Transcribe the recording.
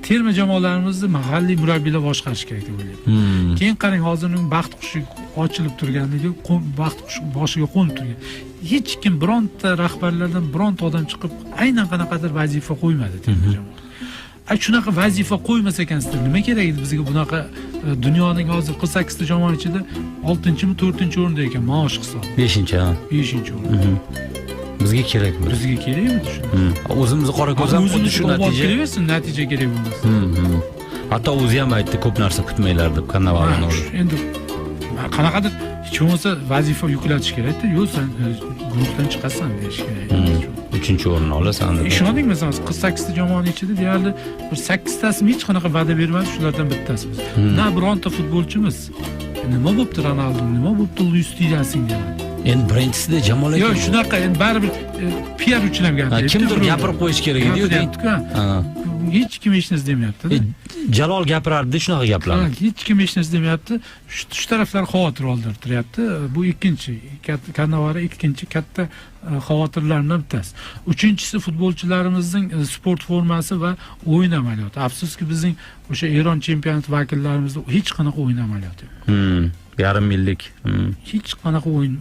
Terma jamoalarimizni mahalliy murabbiylar boshqarishi kerak deb o'ylayman. Keyin qarang, hozir uning baxt qushi ochilib turganligi, baxt qushi boshiga qo'nib turgan. Hech kim, bironta rahbarlardan bironta odam chiqib, aynan qanaqadir vazifa qo'ymadi terma jamoaga. A shunaqa vazifa qo'ymas ekansizlar, nima kerak edi bizga bunaqa dunyoning hozir 48 ta jamoa ichida oltinchimi, to'rtinchi o'rinda ekan maosh hisobi. Beshinchi, ha. Beshinchi o'rin. Bizga kerakmi? Bizga kerakmi shu? O'zimizni qora ko'z ham xuddi O'zimiz shu olib natija. kelaversin, natija kerak bo'lmasa. Hatto o'zi ham aytdi, ko'p narsa kutmanglar deb Kannavaroni Ha, o'zi. Endi qanaqadir hech bo'lmasa vazifa yuklatish kerakda. Yo'q, sen guruhdan chiqasan deyish kerak. Uchinchi o'rinni olasan deb. Ishoning, masalan, 48 ta jamoani ichida deyarli bir sakkiztasi hech qanaqa va'da bermadi, shulardan bittasi biz. Na bironta futbolchimiz nima bo'pti Ronaldu, nima bo'pti Luis Diasing demadi. Endi birinchisida Jamol aka. Yo'q, shunaqa endi baribir piar uchun ham Ha, gapiryapti. kimdir gapirib qo'yish kerak edi-yu. Gapiryapti-ku. Ha. Hech kim hech narsa demayapti. Jalol gapirardi shunaqa gaplarni. Ha, hech kim hech narsa demayapti. Shu taraflar xavotir oldirtiryapti. Bu ikkinchi Kannavaro ikkinchi katta xavotirlardan bittasi. Uchinchisi futbolchilarimizning sport formasi va o'yin amaliyoti. Afsuski, bizning o'sha Eron chempionati vakillarimizda hech qanaqa o'yin amaliyoti yo'q. Yarim millik. Hech qanaqa o'yin.